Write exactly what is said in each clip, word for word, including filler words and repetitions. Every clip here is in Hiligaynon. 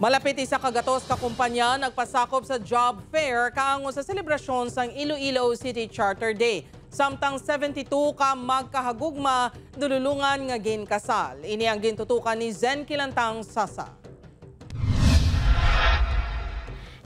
Palapit isa ka gatos ka kumpanya nagpasakop sa job fair kaangod sa selebrasyon sang Iloilo City Charter Day. Samtang seventy-two ka magkahagugma dululungan nga ginkasal. Ini ang gintutukan ni Zen Kilantang Sasa.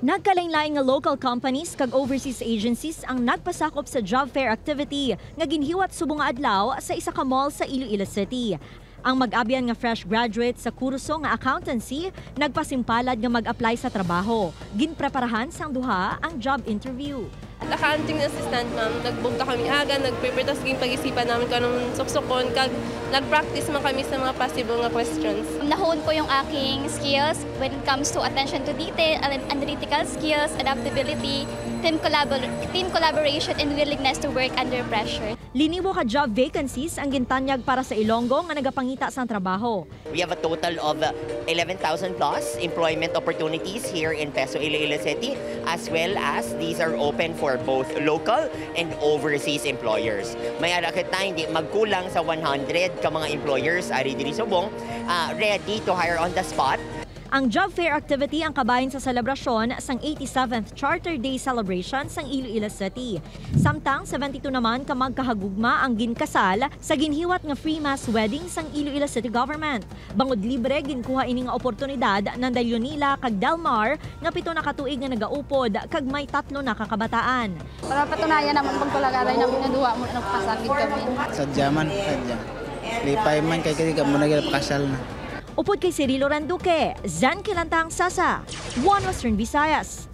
Nagkalain-lain nga local companies kag overseas agencies ang nagpasakop sa job fair activity nga ginhiwat subong nga adlaw sa isa ka mall sa Iloilo City. Ang mag-abyan nga fresh graduate sa kurso nga accountancy nagpasimpalad nga mag-apply sa trabaho. Ginpreparahan sang duha ang job interview. Accounting assistant, ma'am. Nagbugto kami aga, nag-prepare, tapos ginpag-isipan namin kung anong suksukon, kag nag-practice man kami sa mga possible nga questions. Na-hone ko yung aking skills when it comes to attention to detail, analytical skills, adaptability, team, collabor- team collaboration, and willingness to work under pressure. Linibo ka job vacancies ang gintanyag para sa Ilonggo nga nagapangita sang trabaho. We have a total of uh, eleven thousand plus employment opportunities here in Peso Iloilo City, as well as these are open for both local and overseas employers. May ara kita hindi magkulang sa one hundred ka mga employers ari diri subong, uh, ready to hire on the spot. Ang job fair activity ang kabahin sa selebrasyon sang eighty-seventh Charter Day celebration sang Iloilo City. Samtang seventy-two naman ka magkahagugma ang ginkasal sa ginhiwat nga free mass wedding sang Iloilo City Government. Bangod libre, ginkuha ini nga oportunidad nang dayon nila kag Delmar nga pito na ka tuig nga nagaupod kag may tatlo na ka kabataan. Para patunayan naman ang pagpalagaray namin nga duha mo na nagpakasakit kami. Sadya man, sadya. Lipay man kay kasi kamo na gila pakasal na. Upod kay Cirilo Randuque, Zan Kilantang Sasa, One Western Visayas.